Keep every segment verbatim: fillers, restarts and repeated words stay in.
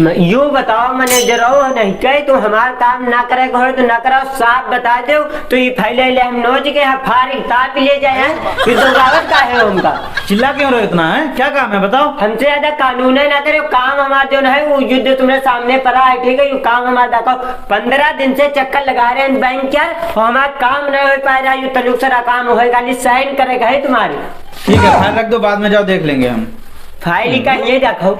म-, यूं बताओ मैनेजर हो, नहीं कहे तुम हमार काम ना करे को हो तो ना करो, साफ बता दो। तो ये फैले ले हम नोच के यहाँ फारिग ताप ले जाए हैं, फिर दौड़ावत का है हमका? चिल्ला क्यों रहे हो इतना, है? क्या काम है, बताओ। हमसे ज्यादा कानून है ना करे, काम हमार जो है वो युद्ध तुम्हारे सामने पड़ा है, ठीक है? ये काम हमार देखो, पंद्रह दिन से चक्कर लगा रहे हैं बैंक यार, और हमार काम नहीं हो पा रहा है, ये तनुक सरा काम होएगा, नहीं साइन करेगा है तुम्हारे। ठीक है, फाइल रख दो, बाद में जाओ, देख लेंगे हम। फाइल का ये देखो।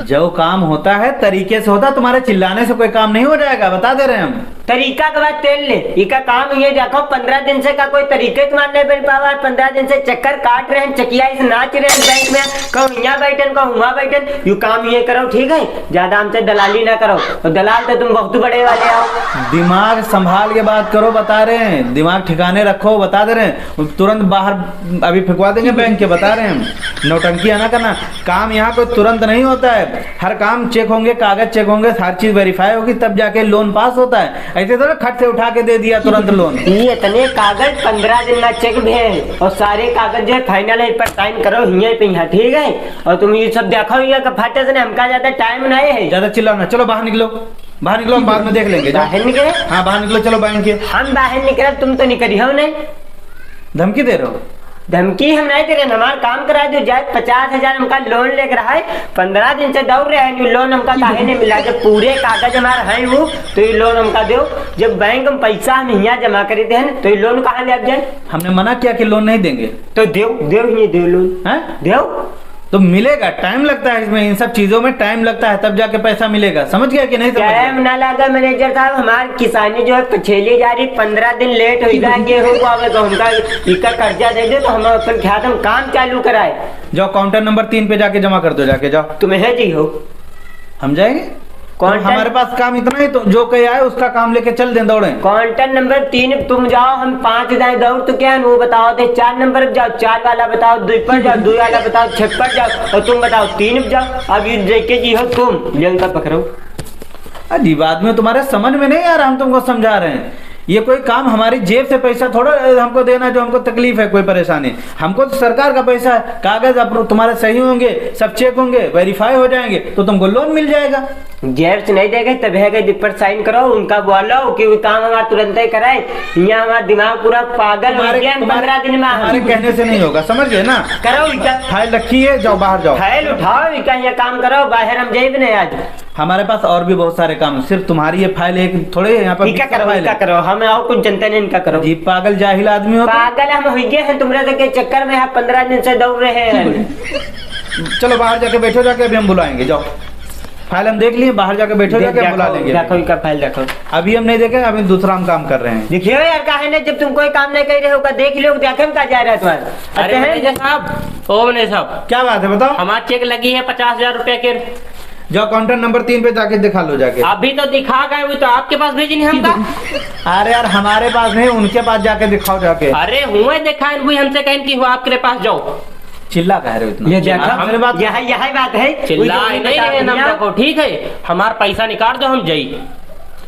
जो काम होता है, तरीके से होता है, तुम्हारे चिल्लाने से कोई काम नहीं हो जाएगा, बता दे रहे हैं हम। तरीका के बाद तेल ले, इका काम ये देखो, पंद्रह दिन से का कोई तरीके तुम्हारे नहीं बन पावा है, पंद्रह दिन से चक्कर काट रहे हैं, चकिया इस नाच रहे हैं बैंक में, कहूँ यहाँ बैठन, कहूँ वहाँ बैठन, यू काम ये करो, ठीक है? ज्यादा हमसे दलाली ना करो, और दलाल तो तुम बहुत बड़े वाले हो। दिमाग संभाल के बात करो, बता रहे हैं, दिमाग ठिकाने रखो, बता दे रहे हैं। तुरंत बाहर अभी फेंकवा देंगे बैंक के, बता रहे हैं हम। नौटंकी है ना करना, काम यहाँ कोई तुरंत नहीं होता है। हर काम चेक होंगे, कागज चेक होंगे, हर चीज वेरीफाई होगी, तब जाके लोन पास होता है। ऐसे तो खट से उठा के दे दिया तुरंत लोन। ये इतने कागज, पंद्रह दिन में चेक भेज और सारे कागज जो है फाइनल है, इस पर साइन करो, हियाँ पे यहाँ, ठीक है? और तुम ये सब देखो, ये का फटे से ना, हमका ज्यादा टाइम नहीं है। ज्यादा चिल्लाओ ना, चलो बाहर निकलो, बाहर निकलो, हम बाद में देख लेंगे, जाओ। बाहर निकले? हाँ, बाहर निकलो, चलो बैंक के। हम बाहर निकलब, तुम तो निकलियो नहीं। धमकी दे रहे हो? धमकी हम नहीं दे रहे, हमार काम करा दो, जाए पचास हजार हमका लोन लेकर आए, पंद्रह दिन से दौड़ रहे हैं, जो लोन हमका काहे नहीं मिला? जब पूरे कागज हमार हैं वो, तो ये लोन हमका दो। जब बैंक में पैसा हम यहाँ जमा करे थे, तो ये लोन कहाँ ले अब जाए? हमने मना किया कि लोन नहीं देंगे। तो देव, देव ही नहीं देव लोन। हैं? देव। तो मिलेगा, टाइम लगता है इसमें, इन सब चीजों में टाइम लगता है, तब जाके पैसा मिलेगा। समझ गया कि नहीं समझ गया? टाइम ना लगा मैनेजर साहब, हमार किसानी जो है पछेली जा रही, पंद्रह दिन लेट हो गया गेहूं को आवे, तो हमका इका कर्जा दे दे, तो हम अपन खेत में काम चालू कराए। जाओ, काउंटर नंबर तीन पे जाके जमा कर दो, जाके जाओ। तुम है जी हो। हम जाएंगे? तो काउंटर हमारे पास काम इतना ही, तो जो कहीं आए उसका काम लेके चल दें, दौड़े। काउंटर नंबर तीन तुम जाओ, हम पाँच जाए दौड़, तो क्या है, वो बताओ दे, चार नंबर पे जाओ, चार वाला बताओ, दुई पर जाओ, दुई वाला बताओ, छह पर जाओ, और तुम बताओ, तीन पे जाओ। अब ये देखे जी हो तुम, लेन का पकड़ो। अजीब आदमी हो, तुम्हारे समझ में नहीं आ रहा, हम तुमको समझा रहे हैं। ये कोई काम, हमारी जेब से पैसा थोड़ा, अ, हमको देना जो हमको तकलीफ है, कोई परेशानी। हमको तो सरकार का पैसा है, कागज अप्रू-, तुम्हारे सही होंगे, सब चेक होंगे, वेरीफाई हो जाएंगे, तो तुमको लोन मिल जाएगा। जेब से नहीं देंगे, तब है कि जिस पर साइन करो, उनका बोलो कि वो काम हमारा तुरंत ही कराए। यहाँ हमारा दिमाग पूरा पागल हो तुम्हारे, गया है, तुम्हारे, पंद्रह दिन में। तुम्हारे कहने से नहीं होगा, समझ गए ना? करो इनका। फाइल रखी है, जाओ बाहर जाओ। फाइल उठाओ, इनका ये काम करो, बाहर हम जाइब नहीं आज। हमारे पास और भी बहुत सारे काम, सिर्फ तुम्हारी ये फाइल एक थोड़े है, यहाँ पर इका बीस करो, फाइल इका है। करो, हम और कुछ जनता नहीं, इनका करो। जी, पागल जाहिल आदमी हो तुम। पागल हम हुई गए हैं, तुमरे के चक्कर में हम पंद्रह दिन से दौड़ रहे हैं। चलो बाहर जाके बैठो, जाके अभी हम बुलाएंगे, जाओ। फाइल हम देख लिए, बाहर जाके बैठो, देख, जाके हम बुला देखो, लेंगे। देखो इनका फाइल देखो। अभी हम नहीं देखे, अभी दूसरा हम काम कर रहे हैं। देखियो यार, काहे नहीं, जब तुम कोई काम नहीं कर रहे हो, का देख लियो, देखे में का जा रहा है तुम्हारा? अरे अरे हैं? मैनेजर साहब, ओ मैनेजर साहब, क्या बात है, बताओ। हमार चेक लगी है पचास हजार रुपया के। जाओ, काउंटर नंबर तीन पे जाके दिखा लो जाके। अभी तो दिखा गए, वो तो आपके पास भेजी नहीं हमका। अरे यार, हमारे पास नहीं, उनके पास जाके दिखाओ जाके। अरे हुए दिखाए, वही हमसे कहें कि वो आपके पास जाओ। चिल्ला कह रहे हो इतना? ये देखा? आप मेरे बात यही, यही बात है। चिल्ला वही तो नहीं बता रहे हैं हम दिया। देखो, ठीक है, हमार पैसा निकाल दो, हम जाई।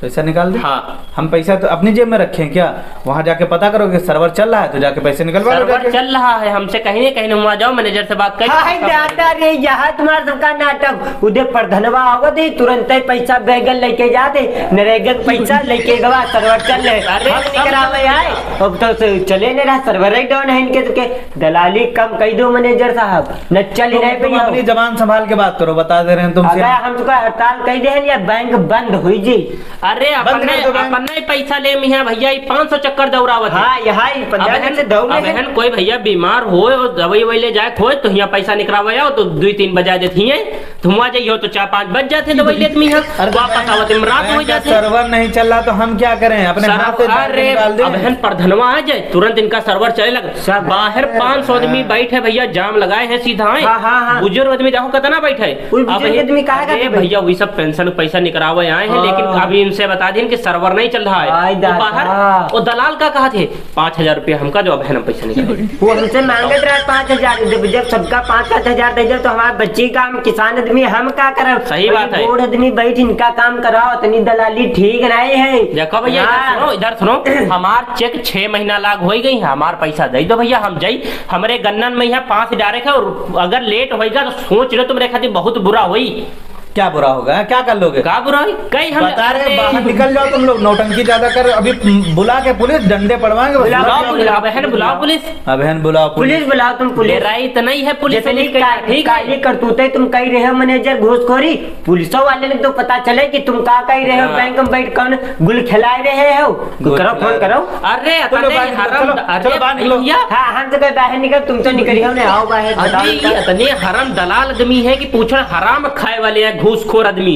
पैसा निकाल दे? हाँ। हम पैसा तो अपनी जेब में रखे हैं क्या? वहाँ जाके पता करो कि सर्वर चल रहा है, तो जाके पैसे निकलवा लो सर्वर जाके। चल रहा है, हमसे कहीं नहीं, कहीं नहीं, वहाँ जाओ, मैनेजर से बात कर। हाय दादा रे, यहाँ तुम्हारा सबका नाटक। उधर प्रधनवा आवत है, तुरंत ही पैसा बैगन लेके जाते, नरेगा के पैसा लेके गवा, सर्वर चल रहे। अरे, हम सब करावे आए, अब तो से चले नहीं रहा, सर्वर ही डाउन है इनके, तो के दलाली कम कह दो मैनेजर साहब, न चल ही तुम, नहीं तुम पइया। अपनी जबान संभाल के बात करो, बता दे रहे हैं तुमसे। अगर हम तुका हड़ताल कह दे हैं या बैंक बंद हुई जी। अरे बंद अपने, कर दो बैंक। अपने ही पैसा ले मिया भैया, ये पाँच सौ चक्कर दौड़ावत है। हाँ, यहाँ ही पंद्रह दिन से दौड़ रहे हैं। अबहन कोई भैया बीमार होए और दवाई ववाई ले जाए होए तो यहाँ पैसा निकरावे आओ तो दुई तीन बजा देती हैं। तुम आ जाइयो तो चार पाँच बज जाते दवाई लेत में यहाँ। अरे तो वापस बैंक, आवत में रात बैंक हो का जाते। सर्वर नहीं चल रहा तो हम क्या करें? अपने सर्व-, हाथ से जाके अरे, निकाल दें। अब हन प्रधनवा आ जाए, तुरंत इनका सर्वर चले लगा। सब बाहर पाँच सौ आदमी बैठे भैया, जाम लगाए हैं सीधा आए। हाँ, हाँ, हाँ। बुजुर्ग आदमी देखो कितना बैठे है। कोई अब बुजुर्ग ये, आदमी कहाँ अरे जाते भाई? भैया, वही सब पेंशन पैसा निकरावे आए हैं, लेकिन हाँ। अभी इनसे बता दें कि सर्वर नहीं चल रहा है। आय वो दादा। बाहर, वो दलाल का कहा थे, पाँच हजार रुपया हमका दो, अब है ना पैसा निकाल। वो हमसे मांगत रहा पाँच हजार, जब, जब सबका पाँच पाँच हजार दे दे तो हमार बच्ची का, हम किसान आदमी, हम का करब? सही बात है। बूढ़ आदमी बैठ, इनका काम कराओ, इतनी दलाली ठीक नहीं है। देखो भैया, इधर हाँ। सुनो, इधर सुनो, हमार चेक छह महीना लाग हो गई है, हमार पैसा दे दो भैया, हम जाई, हमरे गन्नन में यहाँ पाँच डायरेक्ट है और अगर लेट होएगा तो सोच लो तुम्हारे खातिर बहुत बुरा होई। क्या बुरा होगा? क्या कर लोगे? का बुरा होई? कहीं हम बता रहे हैं, अरे बाहर निकल जाओ तुम लोग, नौटंकी ज्यादा कर, अभी बुला के पुलिस, डंडे पड़वाएंगे बस। बुलाओ, बुलाओ, बुलाओ, बहन, बुलाओ पुलिस। अब बहन बुलाओ पुलिस। पुलिस बुलाओ तुम, पुलिस। डेराई तो नहीं है पुलिस, जैसे पुलिस नहीं कहीं, का-, ठीक है? काली करतूते तुम कही रहे हो मैनेजर घूसखोरी, पुलिसों वाले ने तो पता चले कि तुम का कही रहे हो, हाँ। बैंक में बैठ कौन गुल खिलाए रहे हो? गुल करो, फोन खिलाए। करो। अरे, चलो अतने बाहर निकलो, हराम, चलो, अरे चलो बाहर निकलो। भैया। हाँ, हम तो कहे बाहर निकल, तुम तो निकलियो ना, आओ बाहर, बताओ, अरे, बताओ। अतने हराम दलाल आदमी है कि पूछो, हराम खाए वाले हैं, घूसखोर आदमी।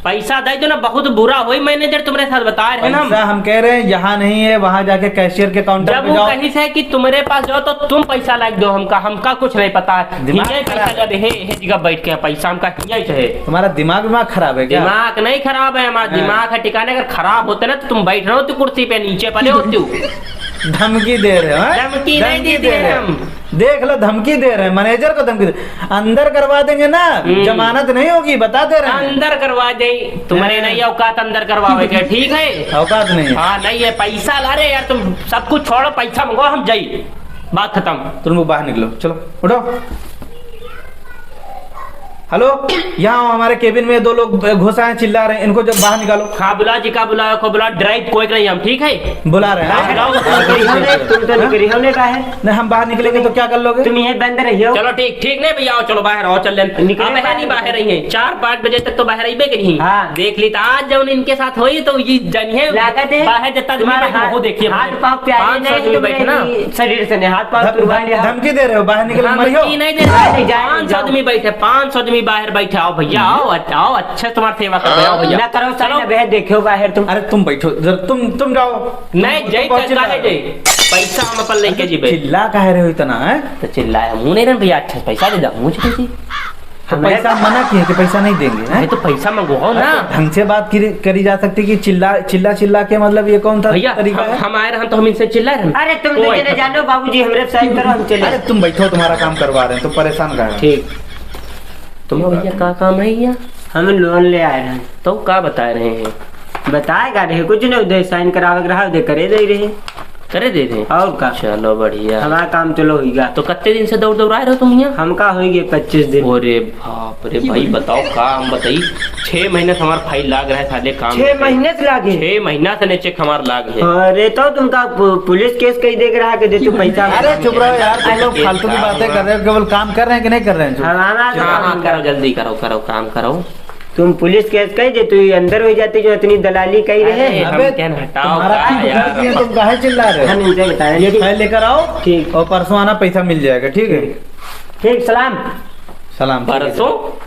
पैसा दे दो ना, बहुत बुरा होई मैनेजर, तुम्हारे साथ बता रहे हैं ना हम। पैसा हम कह रहे हैं, यहाँ नहीं है, वहाँ जाके कैशियर के काउंटर जब पे वो जाओ। कहीं से कि तुम्हारे पास जाओ तो तुम पैसा लाग दो हमका, हमका कुछ नहीं पता है। दिमाग हियाँ पैसा खराब है। जब हे, हे जगह बैठ के पैसा हमका हियाँ ही चाहे। तुम्हारा दिमाग, दिमाग खराब है क्या? दिमाग नहीं खराब है हमारा, हाँ। दिमाग है ठिकाने। अगर खराब होते ना तो तुम बैठ रहे होते कुर्सी पे, नीचे पड़े होते हो। धमकी दे रहे हो, हाँ? धमकी नहीं धमकी देते दे रहे हैं हो। हम। देख लो, धमकी दे रहे हैं, मैनेजर को धमकी दे, अंदर करवा देंगे ना, हम्म। जमानत नहीं होगी, बता दे रहे हैं। अंदर करवा दे, तुम्हारे हाँ। नहीं औकात अंदर करवावे के, ठीक है? औकात नहीं है। हाँ, नहीं है, पैसा ला रहे यार, तुम सब कुछ छोड़ो, पैसा मंगवाओ, हम जाई, बात खत्म। तुम लोग बाहर निकलो, चलो, उठो। हेलो, यहाँ आओ, हमारे केबिन में दो लोग घुस आए, चिल्ला रहे हैं, इनको जब बाहर निकालो। हाँ, बुला जी, का बुलाओ, को बुला, डराइव कोई नहीं हम, ठीक है? बुला रहे हैं। हाँ, बुलाओ, बुलाओ, बुलाओ। तुम तो निकली हो नहीं बाहर। नहीं, हम बाहर निकलेंगे तो क्या कर लोगे? तुम यहीं बंद रहियो। चलो ठीक, ठीक नहीं भैया, आओ, चलो बाहर आओ, चल लें। निकले अब है बाहर। नहीं बाहर रही है, चार पाँच बजे तक तो बाहर अइबे के नहीं। हाँ। देख ली तो आज जब इनके साथ होई तो ये जानिए लागत है बाहर जता तुम्हारा आदमी बैठे, हाथ, वो देखिए हाथ पाँव प्यारे पाँच सौ नहीं आदमी तुमने बैठे ना। शरीर से नहीं, हाथ पाँव धम-, तुड़वा धम-, लिया। धमकी दे रहे हो, बाहर निकल मरियो। धमकी नहीं दे रहे। बाहर नहीं जाए, पाँच सौ जाओ। आदमी बैठे, पाँच सौ आदमी बाहर बैठे, आओ भैया, हम्म। आओ, आओ, अच्छे तुम्हारी सेवा कर रहे, आओ भैया। ना करो, साइन चलो। ना बहन, देखो बाहर तुम। अरे तुम बैठो, जरा तुम, तुम जाओ। नहीं, तुम जय पहुंच कर, काहे जाओ। जय? पैसा हम अपन लेके अरे जीबे। चिल्ला काहे रहे हो इतना, हैं? तो चिल्लाए, मुँह नहीं रहन भैया, अच्छा पैसा दे दो, मुझे दे दी। तो हमें पैसा मना किए कि पैसा नहीं देंगे, हैं? अरे तो पैसा मंगवाओ ना। अरे तो ढंग से बात करी, करी जा सकती कि चिल्ला, चिल्ला, चिल्ला के, मतलब, ये कौन सा भैया, तरीका हम, है? हम आए रहन तो हम इनसे चिल्लाए रहन। अरे तुम तो दोनों जने जानो, बाबूजी, हमरे साइन करो, हम चले। अरे तुम बैठो, तुम्हारा काम करवा रहे हैं, तुम परेशान काहे हो? ठीक। तुम्हारा भैया का काम है या? हम लोन ले आए रहन। तो का बताए रहे हैं? बताए का रहे, कुछ नहीं, उधर साइन करावे के रहा, उधर करे दे रहे। करे दे रहे? और का? चलो बढ़िया। हमारा काम चलो होइगा। तो कितने दिन से दौड़ दौड़ आए रहो तुम यहाँ? हमका होइगे पच्चीस दिन। अरे बाप रे भाई, बताओ का हम बताई, छह महीने से हमारा फाइल लाग रहा है साले काम छह में। महीने से लागे? छह महीना से ने चेक हमार लाग है। अरे तो तुमका पु-, पुलिस केस कई देख रहा है कि दे तू पैसा। अरे चुप रहो यार, तुम लोग अरे फालतू की बातें कर रहे हो, केवल काम कर रहे हैं कि नहीं कर रहे हैं? हाँ, हाँ, हाँ, हाँ, हाँ, करो, जल्दी करो, करो, काम करो। तुम पुलिस केस कही दे, तू अंदर हो जाती जो इतनी दलाली कही रहे। अरे, हम अबे, क्या हटाओ, तुम्हारा का की यार? गलती है, तुम काहे चिल्ला रहे हो? हम इनसे बताएं। ये फाइल लेकर आओ। ठीक। और परसों आना, पैसा मिल जाएगा, ठीक है? ठीक, सलाम। सलाम, ठीक है। परसों?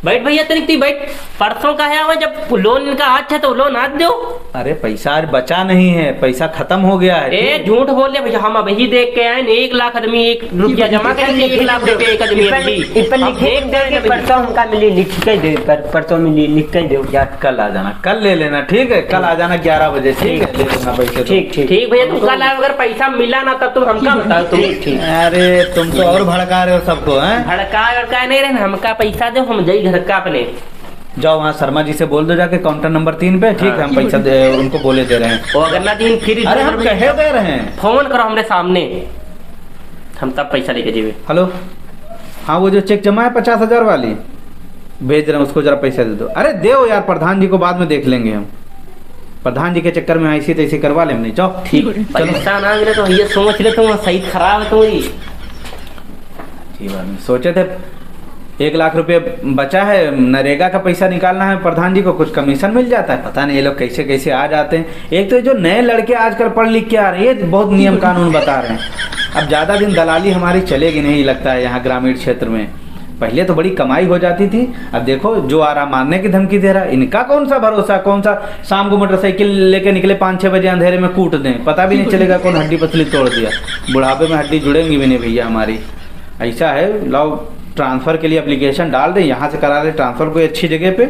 बैठ भैया, तनिक ती बैठ। परसों का है, जब लोन इनका आज है तो लोन आज दो। अरे, पैसा आज बचा नहीं है, पैसा खत्म हो गया है, ए, ठीक है? झूठ बोल रहे भैया, हम अबही देख के आए, एक लाख आदमी एक रुपया जमा करेंगे, एक लाख रुपया एक आदमी इस पर, अभी। इस पर हम लिखे देख के आए कि ना भैया। परसों हमका मिली, लिख के दे, पर, परसों मिली, लिख के दे यार। कल आ जाना, कल ले लेना, ठीक है? कल आ जाना ग्यारह बजे, ठीक है? ले लेना पैसे तुम। ठीक, ठीक। ठीक भैया, तुम कल आओ, अगर पैसा मिला ना तब तुम हमका बताओ तुम। ठीक, ठीक। अरे, तुम तो और भड़का रहे हो सबको, हैं? भड़का वड़का नहीं रहे, हमका पैसा दो, हम जाई घर का अपने। जाओ वहाँ शर्मा जी से बोल दो जाके काउंटर नंबर तीन पे, ठीक है, हाँ। हम पैसा दे, उनको बोले दे रहे हैं। वो अगर ना दिन फिर अरे हम कहे दे रहे हैं। फोन करो हमरे सामने, हम तब पैसा लेके जीवे। हेलो, हाँ, वो जो चेक जमा है पचास हजार वाली, भेज रहे हैं, उसको जरा पैसा दे दो। अरे देव यार, प्रधान जी को बाद में देख लेंगे हम। प्रधान जी के चक्कर में ऐसी तैसी करवा ले हमने। जाओ, ठीक, चलो। पैसा ना मिले तो ये सोच ले तुम, सही खराब है तुम्हारी। अच्छी बात नहीं। सोचे थे एक लाख रुपये बचा है, नरेगा का पैसा निकालना है, प्रधान जी को कुछ कमीशन मिल जाता है। पता नहीं ये लोग कैसे कैसे आ जाते हैं। एक तो ये जो नए लड़के आजकल पढ़ लिख के आ रहे हैं, ये बहुत नियम कानून बता रहे हैं। अब ज़्यादा दिन दलाली हमारी चलेगी नहीं लगता है यहाँ ग्रामीण क्षेत्र में। पहले तो बड़ी कमाई हो जाती थी, अब देखो जो आ रहा मारने की धमकी दे रहा है। इनका कौन सा भरोसा, कौन सा शाम को मोटरसाइकिल लेके निकले पाँच छः बजे अंधेरे में कूट दें, पता भी नहीं चलेगा कौन हड्डी पसली तोड़ दिया। बुढ़ापे में हड्डी जुड़ेंगी भी नहीं भैया हमारी। ऐसा है, लाओ ट्रांसफ़र के लिए एप्लीकेशन डाल दें, यहाँ से करा लें ट्रांसफ़र कोई अच्छी जगह पे।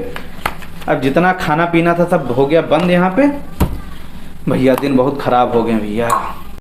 अब जितना खाना पीना था सब हो गया बंद यहाँ पे। भैया दिन बहुत ख़राब हो गए भैया।